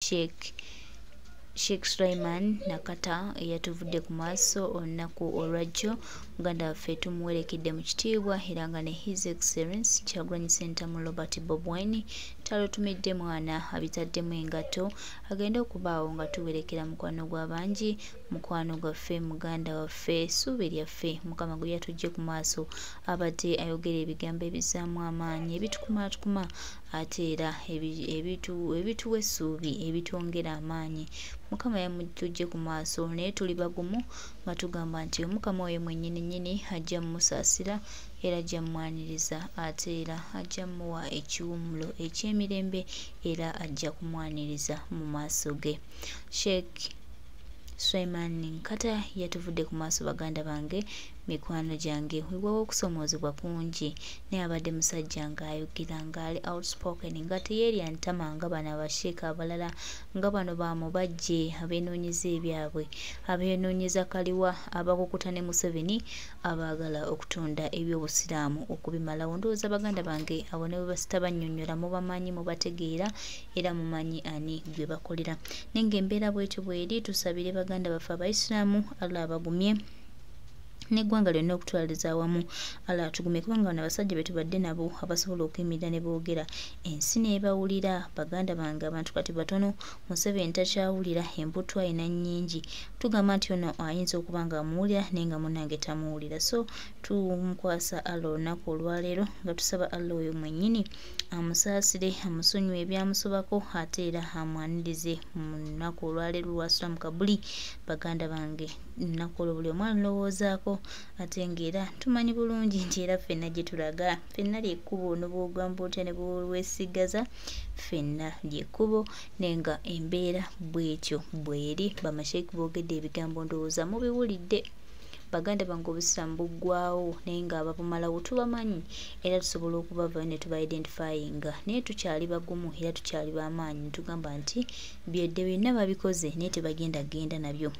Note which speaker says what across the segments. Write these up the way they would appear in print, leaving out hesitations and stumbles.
Speaker 1: Sheikh Sulaiman Nakata eyatuvudde ku maaso olunaku olwajjo. Muganda waffe tumuwerekedde mu kitiibwa era nga ne His Excellence Kyagulanyi Ssentamu Robert Bobi Wine talutumidde mwana abitaddemu engatto agenda okubaawo nga tuwerekera mukwano gw'abangi, mukwano gwaffe, muganda waffe, essuubi lyaffe, Mukama gwe yatujje ku maaso. Abadde ayogera ebigambo ebizzaamu amaanyi, ebitukumaakuma ate era ebituwa essuubi, ebitwongera amaanyi. Mukama yamutujje ku maaso naye tuli bagumu nga tugamba nti Omukama oyo mwennyini nnyini ajja mmusaasira era ajja mmwaniriza ate era ajja mmuwa ekiwummulo eky'emirembe era ajja kumwaniriza mu maaso ge. Sheikh Sulaiman Nkata yatuvudde ku maaso baganda bange, mikwano gyange. Weewaawo okusoomoozebwa kungi naye abadde musajja ng'ayogera ng'ali outspoken nga teyeerya ntama nga bano abasheikh abalala nga bano bamubajje abeenoonyeza ebyabwe, abeenoonyeza kaliwa, abakukuta ne Museveni abaagala okutunda ebyobusiraamu okubimalawo. Ndowooza baganda bange abo ne bwe basita bannyonnyola mubamanyi, mubategeera era mumanyi ani gwe bakolera. Naye ng'embeera bw'etyo bw'eri, tusabire baganda baffe abayisiraamu Allah abagumye n'eggwanga lyonna okutwaliza awamu. Allah atugumye kubanga bano abasajja be tubadde nabo abasobola okuyimirira ne boogera ensi n'ebawulira. Baganda bange abantu kati batono, Museveni takyawulira, embuto ayina nnyingi. Tugamba nti ono ayinza okuba nga amuwulira naye nga munnange tamuwulira. So tumukwasa Allah olunaku olwaleero nga tusaba Allah oyo mwennyini amusaasire, amusonyiwe ebyamusobako ate era amwanirize mu lunaku olwaleero lwasula mu kabuli. Baganda bange lunaku olwo buli omu alulowoozaako ate ng'era tumanyi bulungi nti era ffenna gye tulaga, ffenna ly'ekkubo n'obwogamba otya ne bw'olwesigaza, ffenna ly'ekkubo. Naye nga embeera bw'etyo bw'eri. Bamasheikh boogedde ebigambo ndowooza mubiwulidde. Baganda bange obusiraamu buggwawo naye nga ababumalawo tubamanyi era tusobola okubavayo ne tuba identifyinga, naye tukyali bagumu era tukyali b'amaanyi. Tugamba nti byedde byonna babikoze naye tebagenda genda nabyo,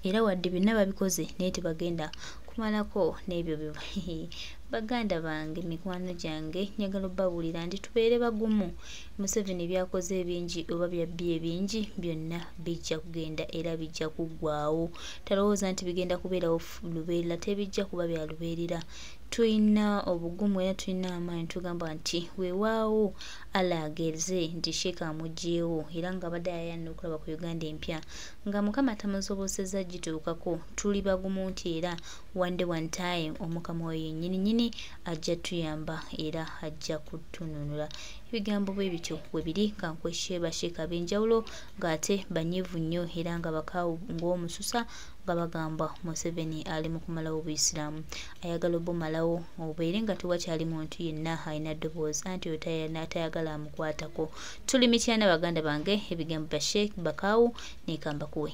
Speaker 1: era wadde byonna babikoze naye tebagenda kumalako n'ebyo bye. Baganda bange, mikwano gyange, njagala obbabuulira nti tubeere bagumu. Museveni by'akoze ebingi oba byabbye ebingi byonna bijja kugenda era bijja kuggwaawo. Talowooza nti bigenda kubeerawo lubeerera, tebijja kuba bya lubeerera. Tulina obugumu era tulina amaanyi, tugamba nti weewaawo Allah ageze nti Sheikh amuggyeewo era ng'abadde ayayaanira okulaba ku Uganda empya nga Mukama tamusobosezza gituukako. Tuli bagumu nti era one day one time Omukama oyo yennyini nnyini ajja tuyamba era ajja kutununula. Ebigambo bwe bityo bwe biri. Kankweshe basheikh ab'enjawulo ng'ate banyiivu nnyo era nga bakaawu ng'omususa nga bagamba Museveni ali mu kumalawo obuyisiraamu, ayagala obumalawo obeere nga tewakyali muntu yenna alina ddoboozi anti oyo tayagala amukwatako. Tuli mityana baganda bange, ebigambo bya Sheikh Bakaawu nekambakuwe.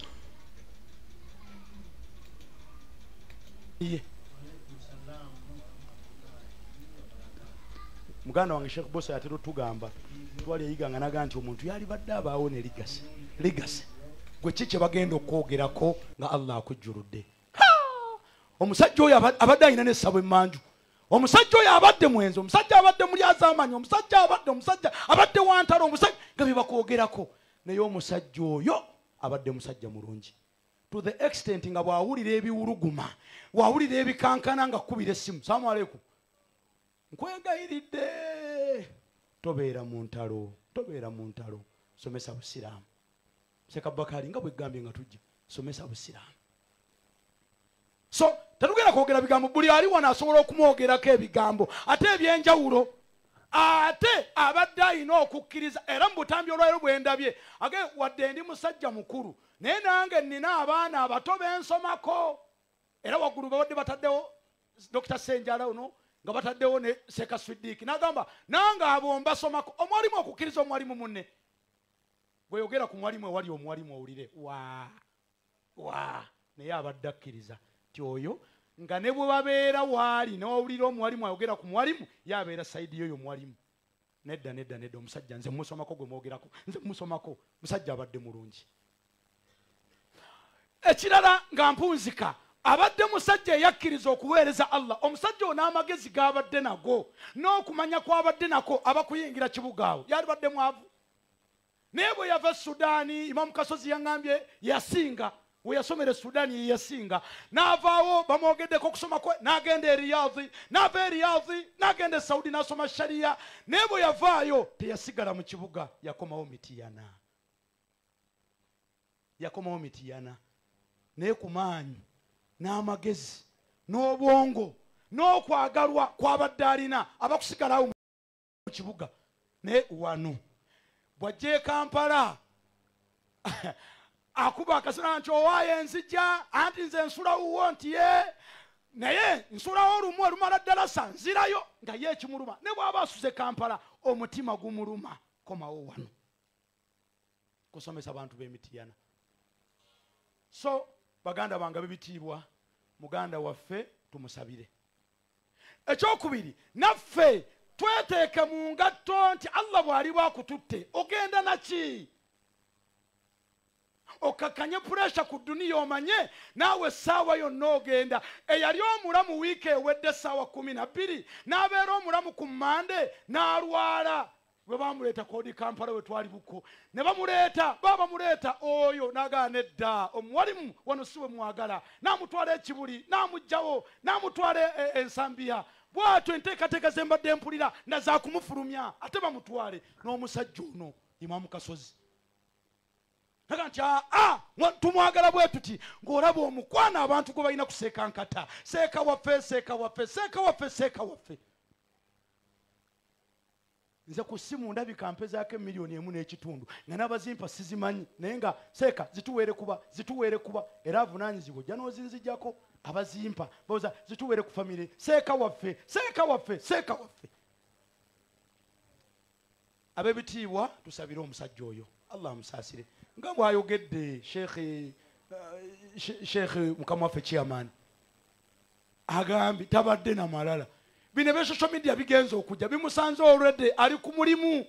Speaker 2: Muganda wange Sheikh Bosa yatera otugamba twali eyiga nga naga nti omuntu yalibadde abaawo ne legacy. Legacy gwe ki kye bagenda okwogerako nga Allah akujjuludde. Omusajja oyo abadde alina n'essabo emmanju, omusajja oyo abadde mwenzi, omusajja abadde mulyazaamaanyi, omusajja abadde wantalo, omusajja nga bye bakwogerako. Naye omusajja oyo abadde musajja mulungi to the extent nga bw'awulira ebiwuluguma, bw'awulira ebikankana nga kkubira essimu, salaamu aleikum, nkwegayiridde tobeera mu ntalo, tobeera mu ntalo, somesa busiraamu. Ssekabakali nga bwe gambye nga tujja somesa busiraamu. So tetugenda kwogera bigambo, buli ali wano asobola okumwogerako ebigambo ate ebyenjawulo. Ate abadde alina okukkiriza era mu butambi olwaleero bwe ndabye age wadde ndi musajja mukulu naye nange nnina abaana abato bensomako. Era waggulu babadde bataddewo Dr. Ssenjala ono nga bataddewo ne Seka Swidiki, n'agamba nange abo mbasomako. Omwalimu okukkiriza omwalimu munne bweyogera ku mwalimu ewali omwalimu owulire wa wa, naye abadde akkiriza nti oyo nga ne bwe babeera waali n'owulira omwalimu ayogera ku mwalimu ye abeera side y'oyo mwalimu. Nedda nedda nedda, omusajja nze musomako gwe mwogerako, nze musomako, musajja abadde mulungi. Ekirala nga mpunzika, abadde musajja eyakkiriza okuweereza Allah. Omusajja ono amagezi g'abadde nago n'okumanya kw'abadde nako abakuyingira kibuga awo yalibadde mwavu. Naye bwe yava Sudaani, Imamu Kasozi yaŋŋambye yasinga, we yasomera Sudaani ye yasinga, n'avaawo bamwogeddeko okusoma kwe, n'agenda e Riyadhi, n'ava e Riyadhi n'agenda e Saudi n'asoma sharia. Naye bwe yavaayo teyasigala mu kibuga, yakomawo Mitiyana, yakomawo Mitiyana. Naye ku maanyi n'amagezi n'obwongo n'okwagalwa kwabadde alina abakusigalawo mu kibuga. Naye wano bw'ajja e Kampala akuba akasana nti owaayo enzija, anti nze nsulawo nti ye naye nsulawo olumu olumala ddalasa nzirayo, nga ye ekimuluma. Ne bw'aba asuze Kampala omutima gumuluma, komawo wano kusomesa abantu b'emitiyana. So baganda bange b'ebitiibwa, muganda waffe tumusabire. Ekyokubiri, naffe tweteeke mu ngatto nti Allah bw'ali bwakututte ogenda naki? Okakkanye puresha ku dduniya, omanye naawe essaawa yonna ogenda. Eyali omulamu wiiki ewedde essaawa 12 n'abeera omulamu ku Mmande n'alwala. Bwe bamuleeta kodi Kampala we twali buko, ne bamuleeta, babamuleeta oyo n'agaana edda, omuwalimu wano si we mwagala, n'amutwala ekibuli, n'amuggyawo, n'amutwala ensambiya. Bw'atyo enteekateeka ze mbadde mpulira na za kumufulumya ate bamutwale. N'omusajja ono Imamu Kasozi naga nti aa tumwagala bwe tuti, ng'olaba omukwana abantu gwe balina kuseeka nkata, seeka waffe, seeka waffe, seeka waffe, seeka waffe. Nze ku ssimu ndabika mpezaako emiliyoni 1.5 nga n'abazimpa sizimanyi, naye nga seeka zituweere kuba, zituweere kuba, era avunaanyizibwa ojja n'ozinzijjako. Abazimpa bawoza zituweere ku famire, seeka waffe, seeka waffe, seeka waffe. Ab'ebitiibwa tusabire omusajja oyo, Allah amusaasire. Nga bw'ayogedde Sheikh mukama waffe chairman agambye tabadde na malala. Bino ebya social media bigenze okujja bimusanze already ali ku mulimu,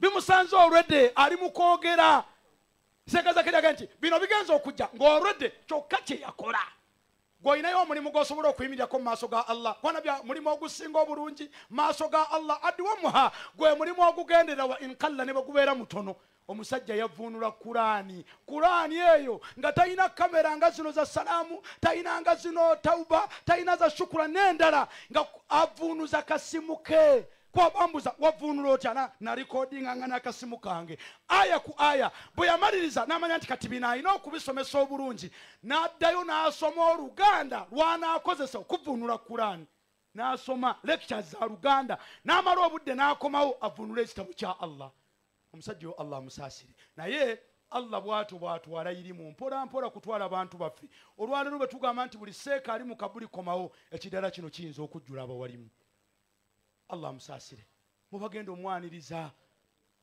Speaker 2: bimusanze already ali mu kwogera. Sheikh Zakaria agambye nti bino bigenze okujja ng'already kyokka kye yakola. Gw'olinayo omulimu gw'osobola okuyimirirako mu maaso ga Allah, kwana bya mulimu ogusinga obulungi maaso ga Allah adwamuha, gwe mulimu ogugendera wa inkalla ne bagubeera mutono. Omusajja yavuunula Kuraani, Kuraani eyo nga talina kamera nga zino za salaamu, talina nga zino tauba, talina za shukura n'endala, nga avuunuza kasimu ke. Kwabambuza wavuunula otya? Na recordinga nga n'akasimu kange aya ku aya. Bwe yamaliriza n'amanya nti kati bino alina okubisomesa obulungi, n'addayo n'asoma Oluganda lw'anaakozesa okuvuunula Kuraani, n'asoma lectures za Luganda, n'amala obudde n'akomawo avuunule ekitabo kya Allah. Omusajja oyo Allah amusaasire. Naye Allah bw'atyo bw'atwala irimu mpola mpola kutwala abantu baffe. Olwaleero bwe tugamba nti buli seeka ali mu kabuli komawo, ekidala kino kiyinza okujjula abawalimu. Allah amusaasire. Mubagenda omwaniriza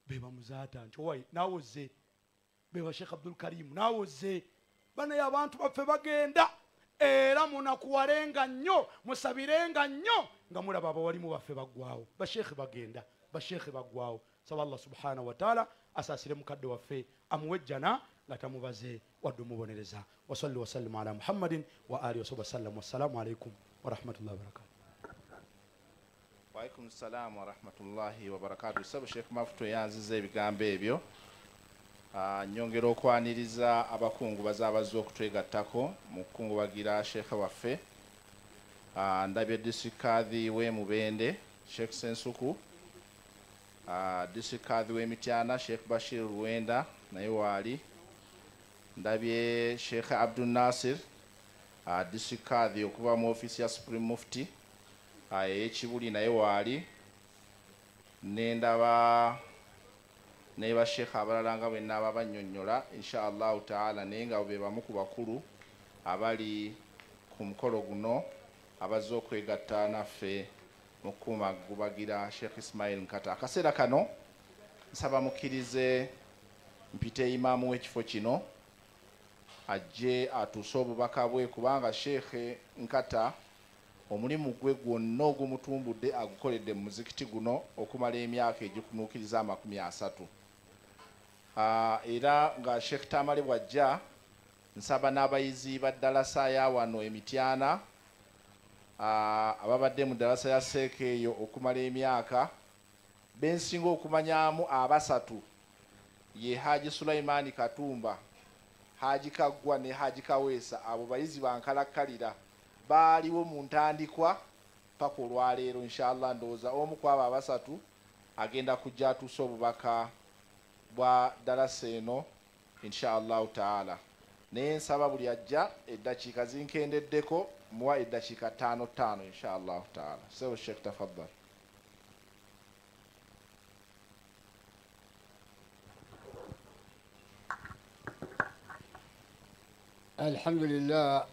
Speaker 2: be bamuzaata nti owaye naawe ozze, be ba Sheikh Abdul Karim naawe ozze. Banaye abantu baffe bagenda, era munakuwalenga nnyo, musabirenga nnyo nga mulaba abawalimu baffe baggwawo. Basheikh bagenda, basheikh baggwawo. Saba Allah subhanahu wa ta'ala asaasire mukadde waffe, amuwe ejjana nga tamubaze wadde omubonereza. Wasalli wasallimu ala Muhammadin wa alihi wa sallam. Wassalamu alaikum wa rahmatullahi wa barakatuh.
Speaker 3: Wa alaikum salam wa rahmatullahi wa barakatuh. Saba Sheikh Mafuto yanziza ebigambo ebyo. Nyongera okwaniriza abakungu bazabazze okutwegattako mu kukungubagira Sheikh waffe. Ndabye district kadhi w'e Mubende Sheikh Sensuku, district kadhi w'e Mityana Sheikh Bashir Luwenda naye waali. Ndabye Sheikh Abdul Nasir, district kadhi okuva mu ofiisi ya Supreme Mufti ey'Ekibuli naye waali. Nendaba ne basheikh abalala nga bwe nnaaba bannyonnyola insha Allahu taala, naye nga be bamu ku bakulu abali ku mukolo guno abazze okwegatta naffe mu kukubagira Sheikh Ismail Nkata. Akaseera kano nsaba mukkirize mpite imaamu w'ekifo kino ajje atuuse obubaka bwe, kubanga Sheikh Nkata omulimu gwe gwonna ogumutumbudde agukoledde mu muzikiti guno okumala emyaka egikunuukiriza 30. Era nga Sheikh Tamale bw'ajja nsaba n'abayizi ba ddalasa ya wano e Mityana ababadde mu ddalasa ya Seeka eyo okumala emyaka bensinga okumanyamu abasatu Ye Haji Sulaimani Katumba, Haji Kaggwa ne Haji Kaweesa, abo bayizi bankalakkalira baaliwo mu ntandikwa paka olwaleero. Inshallah ndowooza omu ku abo abasatu agenda kujja atuuse obubaka bwa darasa eno inshallah taala. Naye nsaba buli ajja eddakiika zinkendeddeko, muwa eddakiika 5 5 inshallah taala. Sewo Sheikh, tafaddal.
Speaker 4: الحمد لله،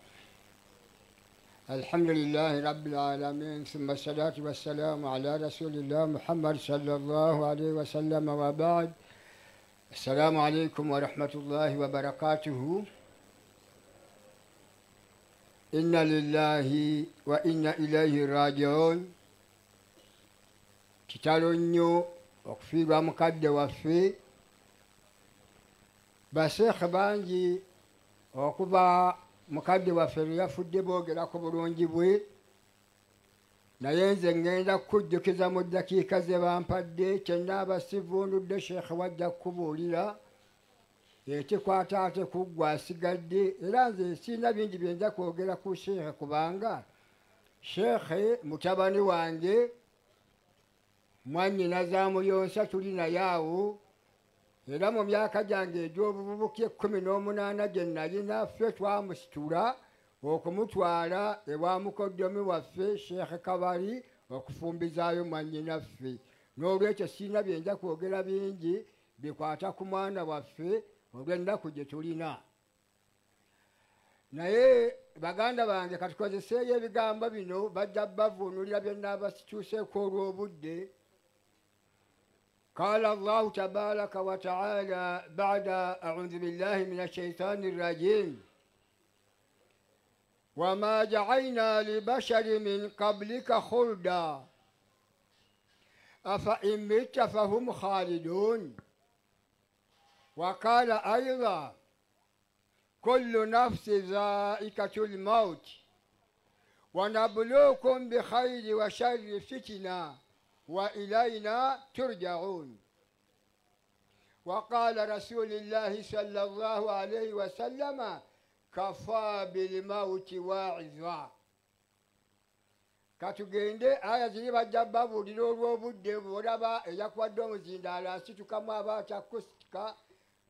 Speaker 4: الحمد لله رب العالمين، ثم الصلاة والسلام على رسول الله محمد صلى الله عليه وسلم، وبعد. السلام عليكم ورحمة الله وبركاته. إنا لله وإنا إليه راجعون. Kitalo nnyo okufiirwa mukadde waffe. Baseekhe bangi okuva mukadde waffe lwe yafudde boogera ku bulungi bwe, naye nze ŋŋenda kukujjukiza mu ddakiika ze bampadde kyennaaba sivundudde. Sheekhe wajja kukubuulira ekikwata ate kuggwa asigadde, era nze sirina bingi bye nja kwogera ku sheekhe kubanga sheekhe mutabani wange, mwannyina zaamuyonsa, tuli naye awo. Era mu myaka gyange egy'obuvubuka 18 gye nalina, ffe twamusitula okumutwala ewa mukoddomi waffe Sheekhe Kabali okufumbizaayo mwannyinaffe. N'olwekyo sirina bye nja kwogera bingi bikwata ku mwana waffe olw'ennaku gye tulina. Naye baganda bange, katukozeseeyo ebigambo bino, bajja bavuunulira bye nnaaba situuseeko olw'obudde. قال الله تبارك وتعالى بعد أعوذ بالله من الشيطان الرجيم: وما جعلنا لبشر من قبلك خلدا أفإن مت فهم خالدون. وقال أيضا: كل نفس ذائقة الموت ونبلوكم بخير وشر فتنة وإلينا ترجعون. وقال رسول الله صلى الله عليه وسلم: كفى بالموت واعظا. Katugende aya ziri bajja babuulira olw'obudde. Bw'olaba eyakuwadde omuzindaalo asitukamu aba akyakusika,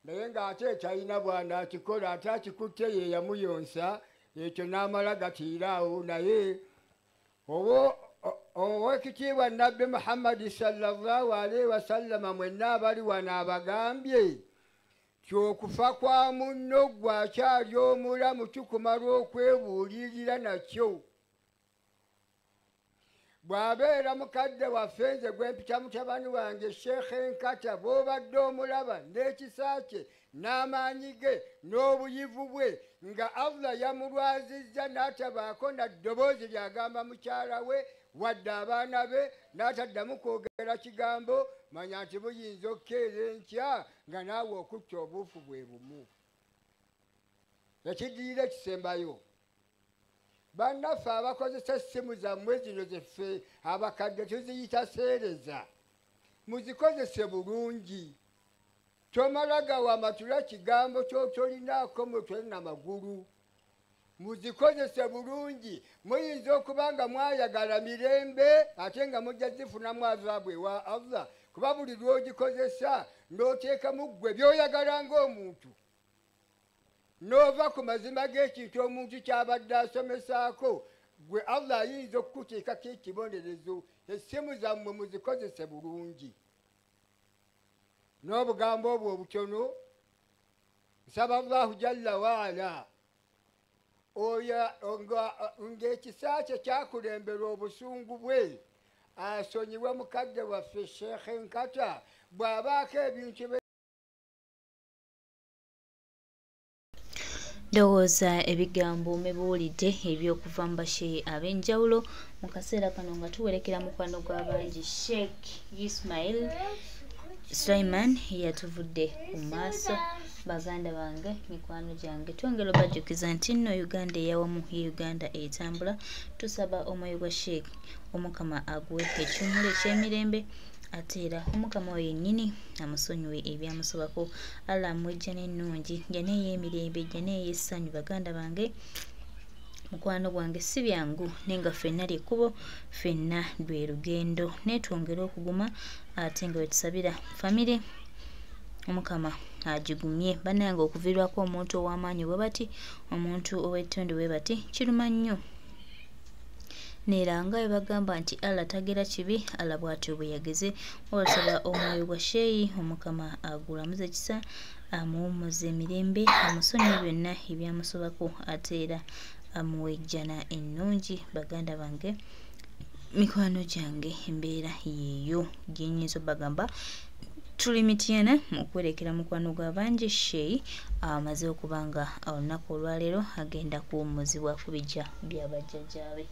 Speaker 4: naye ng'ate talina bw'anaakikola, ate akikutte ye yamuyonsa, ekyo n'amala gatiira awo. Naye owekitiibwa Nabbi Muhammadi sallallahu alaihi wasallama mwenna abali wano abagambye kyokufa kwa munno gwakyali omulamu kikumala okwebuulirira nakyo. Bw'abeera mukadde waffe, nze gwe mpita mutabani wange Sheekhe Nkata, bw'obadde omulaba n'ekisa kye n'amaanyi ge n'obuyivu bwe, nga Allah yamulwazizza n'atabaako na ddoboozi ly'agamba mukyala we wadde abaana be, n'ataddamu kwogera kigambo, manya nti buyinza okukeera enkya nga naawe okutta obuufu bwe bumu. Ekiddirira ekisembayo, bannaffe abakozesa essimu zammwe zino zeffe abakadde tuziyita seereza, muzikozese bulungi. Tomala gawamatula kigambo ky'otolinaako mutwe namagulu. Muzikozese bulungi. Muyinza okuba nga mwayagala mirembe ate nga mujja zifunamu azaabu ewa Allah, kuba buli lw'ogikozesa n'oteekamu ggwe by'oyagala ng'omuntu, n'ova ku mazima g'ekintu omuntu ky'abadde asomesaako, gwe Allah ayinza okukuteekako ekibonerezo. Essimu zammwe muzikozese bulungi. N'obugambo obwo obutono, nsaba Allahu jalla waala oyo ng'ekisa kye kyakulembera obusungu bwe asonyiwe mukadde waffe Sheekhe Nkata bw'abaako ebintu.
Speaker 1: Ndowooza ebigambo mebuulidde ebyokuva mu basheikh ab'enjawulo mu kaseera kano nga tuwerekera mukwano gw'abangi Sheikh Ismail Sulaiman yatuvudde ku maaso. Baganda bange, mikwano gyange, twongera obajjukiza nti nno Uganda eyawamu ye Uganda etambula. Tusaba omwoyo gwa Sheikh Omukama aguwe ekiwummulo eky'emirembe, Ate era Omukama oyo yennyini amusonyiwe ebyamusobako. Allah amuwe ejjana ennungi, jjana ey'emirembe, jjana ey'essanyu. Baganda bange, mukwano gwange, si byangu, naye nga ffenna lyekkubo, ffenna lwe lugendo, naye twongere okuguma ate nga wetusabira famire Omukama agigumye. Bannange, okuviirwako omuntu ow'amaanyi bwe bati, omuntu ow'ettondo bwe bati, kiruma nnyo. Neera nga bwe bagamba nti Allah tagera kibi, Allah bw'atyo bwe yageze. Wabasaba omwoyo gwa Sheeyi Omukama agulamuze ekisa, amuwummuze emirembe, amusonyiwe byonna ebyamusobako, ate era amuwe ejjana ennungi. Baganda bange, mikwano gyange, embeera yeeyo gyenyinza obagamba. Tuli Mityana mu kwerekera mukwano gwa bangi Sheeyi amaze okuba nga olunaku olwaleero agenda kuwummuzibwa ku bijja bya bajjajjaabe.